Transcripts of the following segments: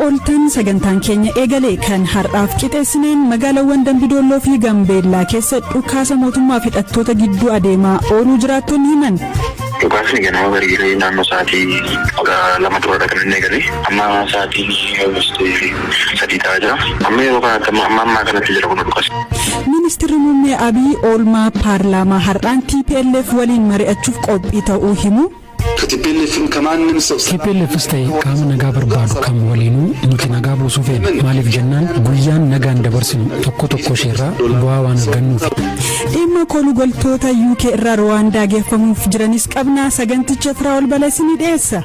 Ooltan sagantaan keenya eegale kan har'aaf qixeessineen magaalawwan Dambidolloo fi Gambeellaa keessa dhukaasa mootummaa fi hidhattoota gidduu adeemaa ooluu jiraattonni himan. Dhukaasni ganama bariiree naannoo sa'aatii 12 duradha kan inni eegale. Amma sa'aatiin 3 ta'aa jira. Amma yeroo kanatti amma ammaa kanatti jira kun dhukaasni. Ministirri Muummee Abiy oolmaa paarlaamaa har'aan TPLF waliin mari'achuuf qophii ta'uu himu. TPLFs ta'e qaama nagaa barbaadu kam waliinuu nuti nagaa buusuu feena. Maaliif jennaan guyyaan nagaan dabarsinu tokko tokko isheerraa bu'aa waan argannuufi. Dhimma koolugaltoota UK irraa Ruwaandaa geeffamuuf jiranis qabna. Saganticha Firaa'ol Balaa ni dhiyeessa.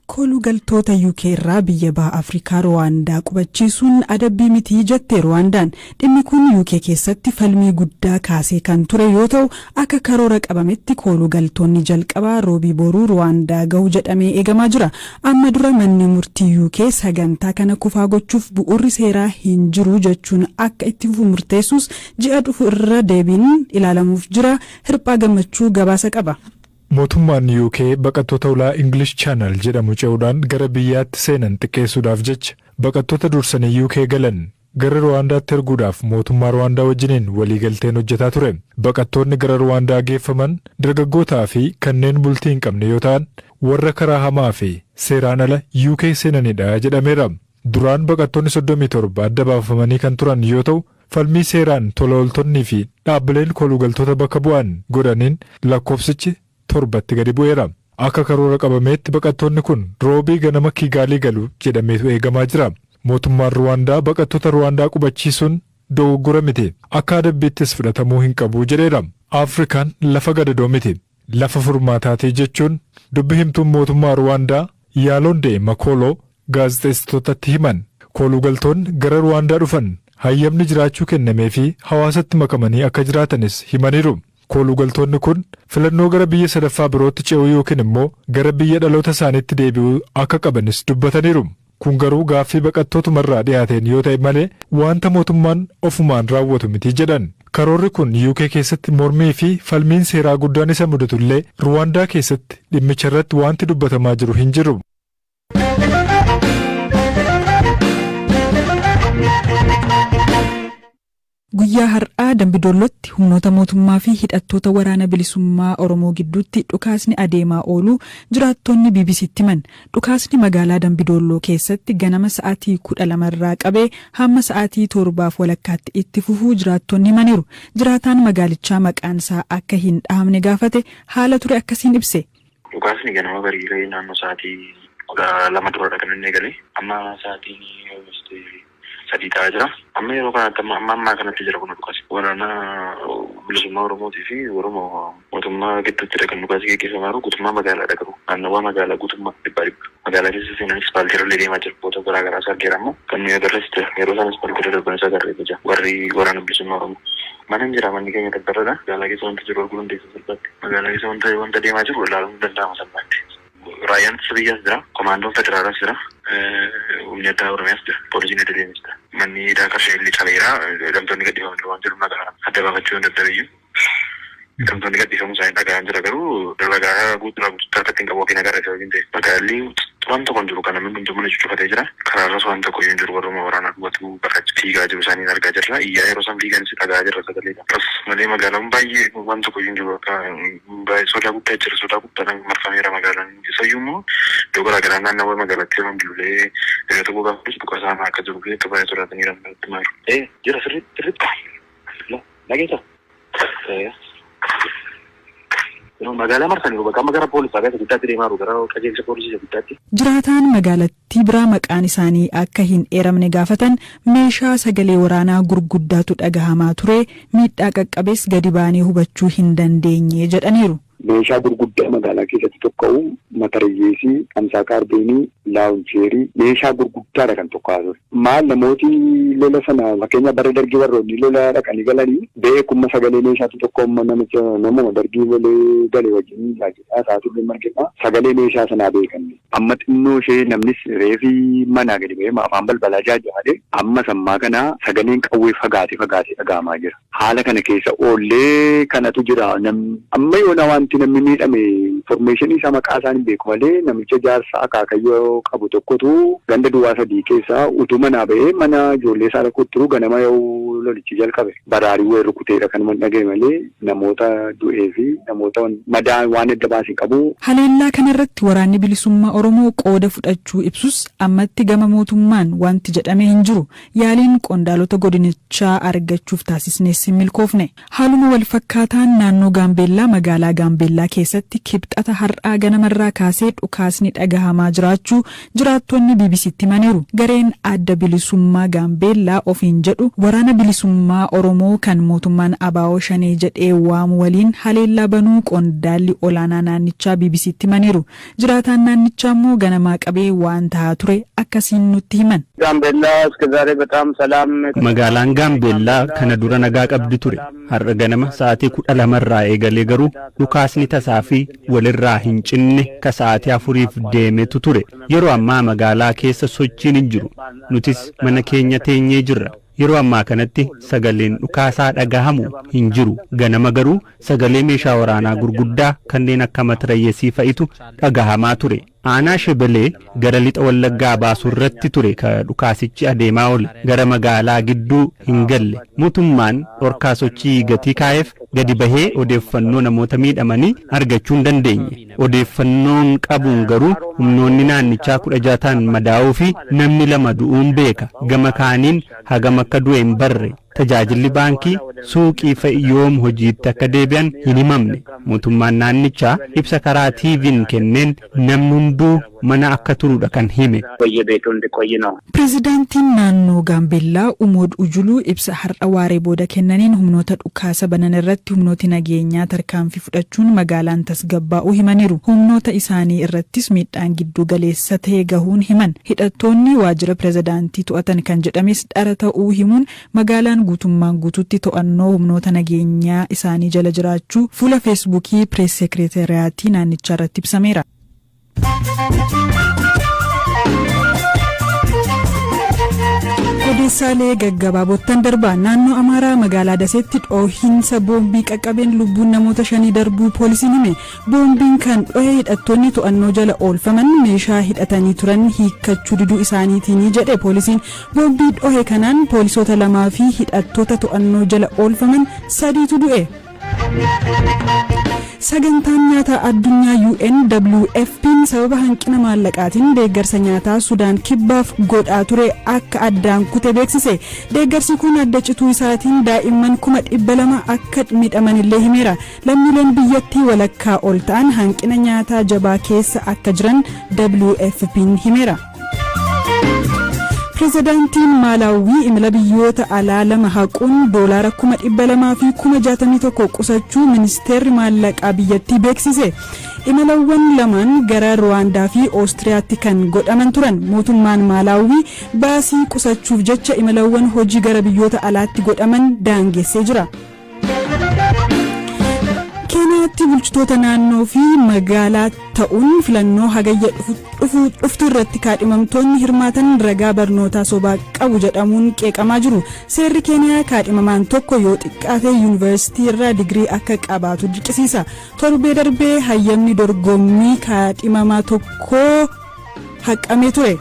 Koolugaltoota UK irraa biyya baha Afrikaa Ruwaandaa qubachiisuun adabbii miti jette Ruwaandaan. Dhimmi kun UK keessatti falmii guddaa kaasee kan ture yoo ta'u, akka karoora qabametti koolugaltoonni jalqabaa roobii boruu Ruwaandaa gahu jedhamee eegamaa jira. Amma dura manni murtii UK sagantaa kana kufaa gochuuf bu'uurri seeraa hin jiru jechuun akka itti fufu murteessus ji'a dhufu irra deebiin ilaalamuuf jira. Hirphaa Gammachuu gabaasa qaba. Mootummaan UK baqattoota ulaa English Channel jedhamu ce'uudhaan gara biyyaatti seenan xiqqeessuudhaaf jecha baqattoota dursanii UK galan gara Ruwaandaatti erguudhaaf mootummaa Ruwaandaa wajjiniin waliigalteen hojjetaa ture. Baqattoonni gara Ruwaandaa geeffaman dargaggootaa fi kanneen bultii hin qabne yoo ta'an, warra karaa hamaa fi seeraan ala UK seenanidha jedhameera. Duraan baqattoonni 37 adda baafamanii kan turan yoo ta'u, falmii seeraan tola ooltonnii fi dhaabbileen koolugaltoota bakka bu'an godhaniin lakkoofsichi torbatti gadi bu'eera. Akka karoora qabameetti baqattoonni kun roobii ganama Kiigaalii galu jedhameetu eegamaa jira. Mootummaan Ruwaandaa baqattoota Ruwaandaa qubachiisuun dogoggora miti. Akka adabbiittis fudhatamuu hin qabu jedheera. Afrikaan lafa gadadoo miti. Lafa furmaataatii jechuun dubbi himtuun mootummaa Ruwaandaa Yaaloondee Makooloo gaazexeessitootatti himan. Koolugaltoonni gara Ruwaandaa dhufan hayyamni jiraachuu kennamee fi hawaasatti makamanii akka jiraatanis himaniiru. Koolugaltoonni kun filannoo gara biyya sadaffaa birootti ce'uu yookiin immoo gara biyya dhaloota isaaniitti deebi'uu akka qabanis dubbataniiru. Kun garuu gaaffii baqattootumarraa dhiyaateen yoo ta'e malee wanta mootummaan ofumaan raawwatu miti jedhan. Karoorri kun UK keessatti mormii fi falmiin seeraa guddaan isa mudatullee Ruwaandaa keessatti dhimmicha irratti wanti dubbatamaa jiru hin jiru. Guyyaa har'aa Dambidollootti humnoota mootummaa fi hidhattoota Waraana Bilisummaa Oromoo gidduutti dhukaasni adeemaa ooluu jiraattonni BBCtti himan. Dhukaasni magaalaa Dambidolloo keessatti ganama sa'aatii 12 irraa qabee hamma sa'aatii 7:30tti itti fufuu jiraattonni himaniiru. Jiraataan magaalichaa maqaan isaa akka hin dhahamne gaafate haala ture akkasiin ibse. Dhukaasni ganama bariiree naannoo sa'aatii 12 duradha kan inni eegale. Amma sa'aatiin 3 ta'aa jira. Amma yeroo kanatti amma ammaa kanatti jira kun dhukaasi. Waraana Bilisummaa Oromootii fi Oromoo mootummaa gidduuttidha kan dhukaasi gaggeeffamaa jiru. Guutummaa magaalaadha garuu. Naannawaa magaalaa guutummaa dhibbaa dhibba. Magaalaa keessa seenanii ispaaltiirra illee deemaa jiru. Footoo garaa garaas argeera ammoo kan nuyi agarres jira. Yeroo isaan ispaaltiirra darbanis agarreetu jira. Warri Waraana Bilisummaa Oromoo. Mana hin jira, manni keenya tabbarradha. Magaalaa keessa wanta jiru arguu dandeessa salphaatti. Magaalaa keessa wanta deemaa jiru ilaaluun ni danda'ama salphaatti. Raayyaan ittisa biyyaas jira. Komaandoon federaalaas jira. Humni addaa Oromiyaas jira. Poolisiin idileenis jira. Manni hidhaa qarshii illee cabeera. Hidhamtoonni gadhiifamanii waan jiru nagaa adda baafachuu hin dadhabiyyuu. Hidhamtoonni gadhiifamuu isaanii dhaga'aan jira, garuu ragaa guutuudhaa guutuutti harkatti hin qabu yookiin agarra sababiin ta'e. Magaalli waan tokko hin jiru, kan namni hundumtuu mana cufatee jira. Karaarras waan tokko iyyuu hin jiru, warruma waraanaa dhugatu bakka fiigaa jiru isaanii argaa jirra. Iyyaa yeroo isaan fiiganis dhaga'aa jirra sagaleedha. Akkas malee magaalaan baay'ee waan tokko iyyuu hin jiru, akka baay'ee sodaa guddaa jira, sodaa guddaadhaan marfameera magaalaan. Isayyuu immoo iddoo garaa garaa naannawaa magaalattii yeroo bilbilee yeroo tokko gaafatu dhugaa isaan akka jiru fi akka baay'ee sodaatanii jiran natti himaa jiru. Ee, jira, sirriitti sirriitti nageessa. Magaalaa marsaniiru, bakka amma gara poolisaa gara guddaatti deemaa jiru, gara qajeelcha poolisii isa guddaatti. Jiraataan magaalattii biraa maqaan isaanii akka hin eeramne gaafatan meeshaa sagalee waraanaa gurguddaatu dhagahamaa ture, miidhaa qaqqabees gadi baanee hubachuu hin dandeenye jedhaniiru. Meeshaa gurguddaa magaalaa keessatti tokka'u, matarayyeesii, hamsaa kaarbeenii, launcherii, meeshaa gurguddaadha kan tokka'aa ture. Maal, namooti lola sana, fakkeenya bara Dargii warroonni lola dhaqanii galanii beekuma, sagalee meeshaatu tokko amma namicha namuma Dargii lolee gale wajjin gaazexaa isaa turre margina, sagalee meeshaa sanaa beekanne. Amma xinnoo ishee namnis reefi manaa gadi ba'ee afaan balbalaa jaajjaadhe, amma sammaa kana sagaleen qawwee fagaatee fagaatee dhaga'amaa jira. Haala kana keessa oollee kanatu jira. Amma yoona wanti namni miidhame informationii isaa maqaa isaan hin beeku malee, namicha jaarsa akaakayyoo qabu tokkotu ganda duwwaa 3 keessaa utuu manaa ba'ee mana ijoollee isaa dhaquutti ganama yoo lolichi jalqabe baraarii wayii rukuteedha kanuma dhagaye malee, namoota du'ee fi namoota madaa waan adda baasee qabu. Haleellaa kanarratti Waraanni Bilisummaa Oromoo qooda fudhachuu ibsus, ammatti gama mootummaan wanti jedhame hin jiru. Yaaliin qondaalota godinichaa argachuuf taasisnes hin milkoofne. Haaluma wal fakkaataan naannoo Gaambeellaa, magaalaa Gaambeellaa keessatti Kibxata har'aa ganamarraa kaasee dhukaasni dhagahamaa jiraachuu jiraattonni BBCtti himaniiru. Gareen Adda Bilisummaa Gaambeellaa ofiin jedhu Waraana Bilisummaa Oromoo kan mootummaan ABO Shanee jedhee waamu waliin haleellaa banuu qondaalli olaanaa naannichaa BBCtti himaniiru. Jiraataan naannichaa immoo ganamaa qabee waan tahaa ture akkasiin nutti himan. ጋምቤላ እስከ ዛሬ በጣም ሰላም Magaalaan Gaambeellaa kana dura nagaa qabdi ture. Har'a ganama sa'aatii 12rraa eegalee garuu dhukaasni tasaa fi walirraa hin cinne ka sa'aatii 4f deemetu ture. Yeroo ammaa magaalaa keessa sochiin hin jiru. Nutis mana keenya teenyee jirra. Yeroo ammaa kanatti sagaleen dhukaasaa dhagahamu hin jiru. Ganama garuu sagalee meeshaa waraanaa gurguddaa kanneen akka matrayyesii fa'itu dhagahamaa ture. Aanaa Shebelee gara Lixa Wallaggaa baasu irratti ture ka dhukaasichi adeemaa oole. Gara magaalaa gidduu hin galle. Mootummaan dhorkaa sochii gatii kaa'eef gadi bahee odeeffannoo namoota miidhamanii argachuu hin dandeenye. Odeeffannoon qabuun garuu humnoonni naannichaa 16 ta'an madaa'uu fi namni lama du'uun beeka. Gama kaaniin hagam akka du'e hin barre. Tajaajilli baankii, suuqii fa'i yoom hojiitti akka deebi'an hin himamne. Mootummaan naannichaa ibsa karaa TV'n kenneen namni hunduu mana akka turudha kan hime. በየቤቱ እንዲቆይ ነው። Pireezidaantiin naannoo Gaambeellaa Umood Ujuluu ibsa har'a waaree booda kennaniin humnoota dhukaasa banan irratti humnooti nageenyaa tarkaanfii fudhachuun magaalaan tasgabbaa'uu himaniiru. Humnoota isaanii irrattis miidhaan giddu galeessa ta'e gahuun himan. Hidhattoonni waajjira pireezidaantii to'atan kan jedhames dhara ta'uu himuun, magaalaan guutummaan guutuutti to'annoo humnoota nageenyaa isaanii jala jiraachuu fuula Feesbuukii pirees sekireeteriyaatii naannichaa irratti ibsameera. Odeessaalee gaggabaabottan darbaa. Naannoo Amaaraa magaalaa Daseetti dhoohinsa boombii qaqqabeen lubbuun namoota shanii darbuu poolisiin hime. Boombiin kan dhohe hidhattoonni to'annoo jala oolfaman meeshaa hidhatanii turan hiikkachuu diduu isaaniitiin jedhe poolisiin. Boombii dhohe kanaan poolisoota lamaa fi hidhattoota to'annoo jala oolfaman sadiitu du'e. Sagantaan Nyaataa Addunyaa UNWFP'n sababa hanqina maallaqaatiin deeggarsa nyaataa Sudaan Kibbaaf godhaa ture akka addaan kute beeksise. Deeggarsi kun adda cituu isaatiin daa'imman 200,000 akka miidhaman illee himeera. Lammiileen biyyattii walakkaa ol ta'an hanqina nyaataa jabaa keessa akka jiran WFP'n himeera. Pireezidaantiin Maalaawwii imala biyyoota alaa lama haquun doolaara 261,000 qusachuu ministeerri maallaqaa biyyattii beeksise. Imalawwan lamaan gara Ruwaandaa fi Oostiriyaatti kan godhaman turan. Mootummaan Maalaawwii baasii qusachuuf jecha imalawwan hojii gara biyyoota alaatti godhaman daangessee jira. Keeniyaatti bulchitoota naannoo fi magaalaa ta'uun filannoo Hagayya dhuftu irratti kaadhimamtoonni hirmaatan ragaa barnootaa sobaa qabu jedhamuun qeeqamaa jiru. Seerri Keeniyaa kaadhimamaan tokko yoo xiqqaate yuunivarsiitii irraa digirii akka qabaatu dirqisiisa. Torbee darbee hayyamni dorgommii kaadhimamaa tokkoo haqamee ture.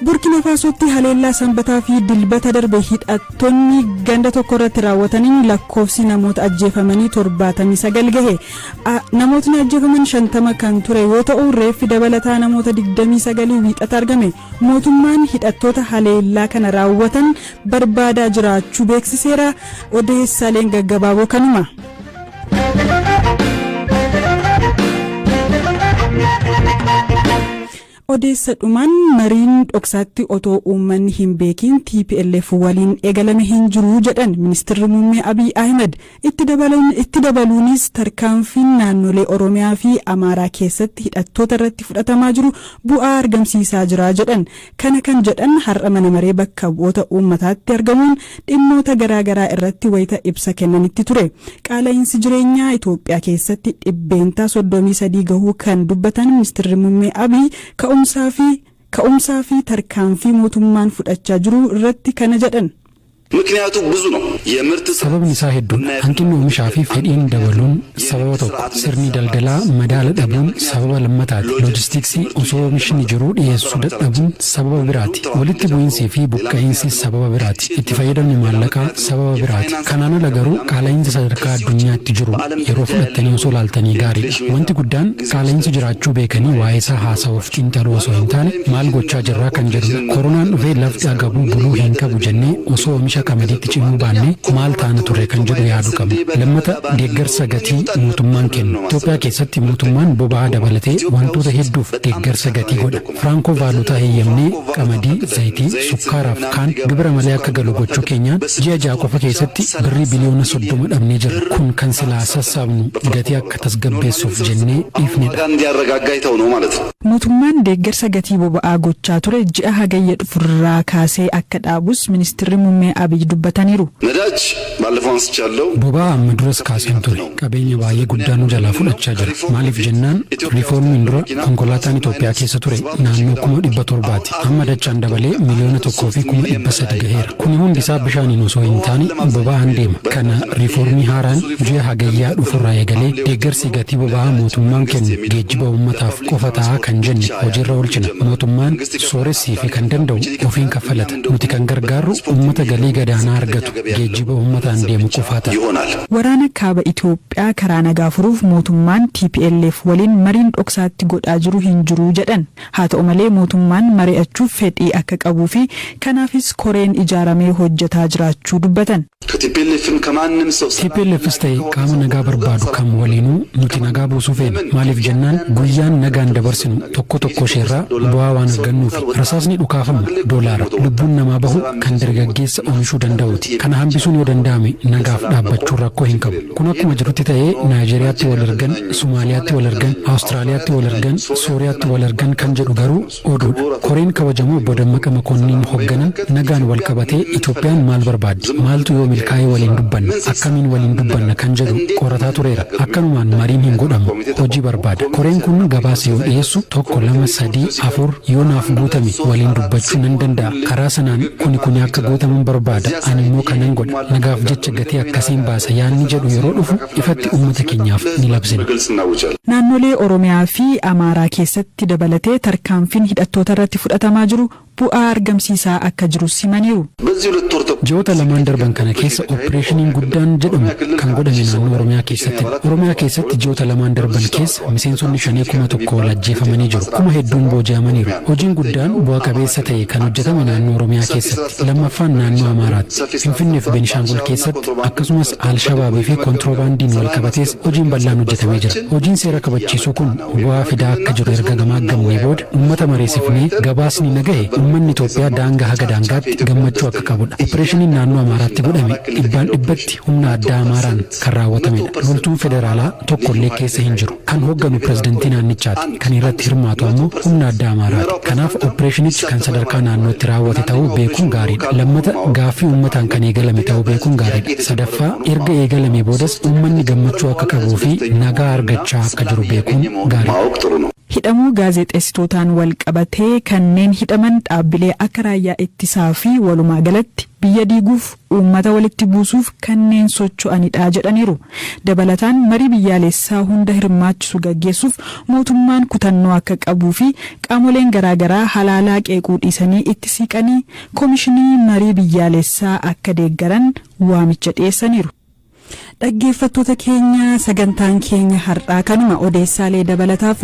Burkina Faasootti haleellaa Sanbataa fi Dilbata darbe hidhattoonni ganda tokko irratti raawwataniin lakkoofsi namoota ajjeefamanii 79 gahe. Namootni ajjeefaman 50 kan ture yoo ta'u, reeffi dabalataa namoota 29 Wiixata argame. Mootummaan hidhattoota haleellaa kana raawwatan barbaadaa jiraachuu beeksiseera. Odeessaaleen gaggabaaboo kanuma. Odeessa dhumaan, mariin dhoksaatti otoo uummanni hin beekin TPLF waliin eegalame hin jiru jedhan Ministeerri Muummee Abiy Ahmed. Itti dabaluunis, tarkaanfiin naannolee Oromiyaa fi Amaaraa keessatti hidhattoota irratti fudhatamaa jiru bu'aa argamsiisaa jira jedhan. Kana kan jedhan har'a mana maree bakka bu'oota uummataatti argamuun dhimmoota garaagaraa irratti wayita ibsa kennanitti ture. Qaala'insi jireenyaa Itoophiyaa keessatti 33% gahuu kan dubbatan Ministeerri Muummee Abiy, ka'umsaa fi tarkaanfii mootummaan fudhachaa jiru irratti kana jedhan. ምክንያቱ ብዙ ነው። የምርት Sababni isaa hedduudha. Hanqinni oomishaa fi fedhiin dabaluun sababa tokko. Sirni daldalaa madaala dhabuun sababa lammataati. Loojistiksii osoo oomishni jiruu dhiyeessuu dadhabuun sababa biraati. Walitti bu'iinsii fi buqqa'iinsi sababa biraati. Itti fayyadamni maallaqaa sababa biraati. Kanaan ala garuu qaala'insa sadarkaa addunyaatti jiru yeroo fudhattanii osoo laaltanii gaariidha. Wanti guddaan qaala'insi jiraachuu beekanii waa'ee isaa haasa'uuf xiinxaluu osoo hin taane, maal gochaa jirraa kan jedhudha. Koronaan dhufee lafti agabuu buluu hin qabu jennee osoo oomisha qamadiitti cimuu baannee maal taana ture kan jedhu yaaduu qabna. Lammata, deeggarsa gatii mootummaan kennu. Itoophiyaa keessatti mootummaan boba'aa dabalatee wantoota hedduuf deeggarsa gatii godha. Firankoo vaalutaa heeyyamnee qamadii, zayitii, sukkaaraaf kaan gibira malee akka galu gochuu keenyaan ji'a 6 qofa keessatti birrii biliyoona 30 dhabnee jirra. Kun kan silaa sassaabnu gatii akka tasgabbeessuuf jennee dhiifnedha. እንዲያረጋጋ የተው ነው ማለት ነው። Mootummaan deeggarsa gatii boba'aa gochaa ture ji'a Hagayya dhufurraa kaasee akka dhaabus Ministeerri Muummee Abiy dubbataniiru. ነዳጅ ባለፈው አንስቻለሁ። Boba'aa amma duras kaaseen ture. Qabeenya baay'ee guddaa nu jalaa fudhachaa jira. Maaliif jennaan, riiformiin dura konkolaataan Itoophiyaa keessa ture naannoo 700,000ti. Amma dachaan dabalee 1,300,000 gaheera. Kuni hundi isaa bishaaniin osoo hin taane boba'aan deema. Kana riiformii haaraan ji'a Hagayyaa dhufurraa eegalee deeggarsi gatii boba'aa mootummaan kennu geejjiba uummataaf qofa ta'a kan jenne hojiirra oolchina. Mootummaan sooressii fi kan danda'u ofiin kaffalata. Nuti kan gargaarru uummata galii gadaanaa argatu geejjiba uummataan deemu qofaa ta'a. ይሆናል። Waraana kaaba Itoophiyaa karaa nagaa furuuf mootummaan TPLF waliin mariin dhoksaatti godhaa jiru hin jiru jedhan. Haa ta'u malee, mootummaan mari'achuuf fedhii akka qabuu fi kanaafis koreen ijaaramee hojjetaa jiraachuu dubbatan. ከቲፒኤልኤፍም ከማንም ሰው TPLFs ta'e qaama nagaa barbaadu kam waliinuu nuti nagaa buusuu feena. Maaliif jennaan, guyyaan nagaan dabarsinu tokko tokko isheerraa bu'aa waan argannuufi. Rasaasni dhukaafamu doolaara. Lubbuun namaa bahu kan dargaggeessa oomishuu danda'uuti. Kana hambisuun yoo danda'ame nagaaf dhaabbachuun rakkoo hin qabu. Kun akkuma jirutti ta'ee, Naayijeeriyaatti wal argan, Somaaliyaatti wal argan, Awustiraaliyaatti wal argan, Sooriyaatti wal argan kan jedhu garuu oduudha. Koreen kabajamoo obbo Dammaqa Makonniin hoogganan nagaan wal qabatee Itoophiyaan maal barbaaddi? Maaltu yoo milkaa'ee waliin dubbanna? Akkamiin waliin dubbanna kan jedhu qorataa tureera. Akkanumaan mariin hin godhamu. Hojii barbaada. Koreen kun gabaasa yoo dhiyeessu, tokko, lama, sadii, afur yoo naaf guutame waliin dubbachuu nan danda'a. Karaa sanaan kuni kuni akka guutaman barbaada. Ani immoo kanan godha. Nagaaf jecha gatii akkasiin baasa yaanni jedhu yeroo dhufu ifatti uummata keenyaaf ni labsina. በግልጽ እናውጃለን። Naannolee Oromiyaa fi Amaaraa keessatti dabalatee tarkaanfiin hidhattoota irratti fudhatamaa jiru bu'aa argamsiisaa akka jiru simaniiru. በዚህ 2 ወር ተኩል Ji'oota lamaan darban kana keessa opereeshiniin guddaan jedhamu kan godhame naannoo Oromiyaa keessatti. Oromiyaa keessatti ji'oota lamaan darban keessa miseensonni Shanee 1000 ol ajjeefamanii jiru. Kuma hedduun booji'amaniiru. Hojiin guddaan bu'a qabeessa ta'e kan hojjetame naannoo Oromiyaa keessatti. Lammaffaan naannoo Amaaraatti. Finfinnee fi Beenishaangul keessatti, akkasumas Alshabaabii fi kontiroobaandiin wal qabatees hojiin bal'aan hojjetamee jira. Hojiin seera kabachiisuu kun bu'aa fidaa akka jiru erga gamaaggamnee booda uummata mareessifnee gabaasni na gahe uummanni Itoophiyaa daangaa haga daangaatti gammachuu akka qabudha. Opereeshiniin naannoo Amaaraatti godhame dhibbaan dhibbatti humna addaa Amaaraan kan raawwatamedha. Loltuun federaalaa tokkollee keessa hin jiru. Kan hoogganu pirezidantii naannichaati. Kan irratti hirmaatu ammoo humna addaa Amaaraati. Kanaaf opereeshinichi kan sadarkaa naannootti raawwate ta'uu beekuun gaariidha. Lammata, gaaffii uummataan kan eegalame ta'uu beekuun gaariidha. Sadaffaa, erga eegalame boodas uummanni gammachuu akka qabuu fi nagaa argachaa akka jiru beekuun gaariidha. ማወቅ ጥሩ ነው። Hidhamuu gaazexeessitootaan wal qabatee kanneen hidhaman dhaabbilee akka raayyaa ittisaa fi walumaa galatti biyya diiguuf, uummata walitti buusuuf kanneen socho'anidha jedhaniiru. Dabalataan, marii biyyaalessaa hunda hirmaachisu gaggeessuuf mootummaan kutannoo akka qabuu fi qaamoleen garaagaraa halaalaa qeequu dhiisanii itti siqanii koomishinii marii biyyaalessaa akka deeggaran waamicha dhiyeessaniiru. Dhaggeeffattoota keenya, sagantaan keenya har'aa kanuma. Odeessaalee dabalataaf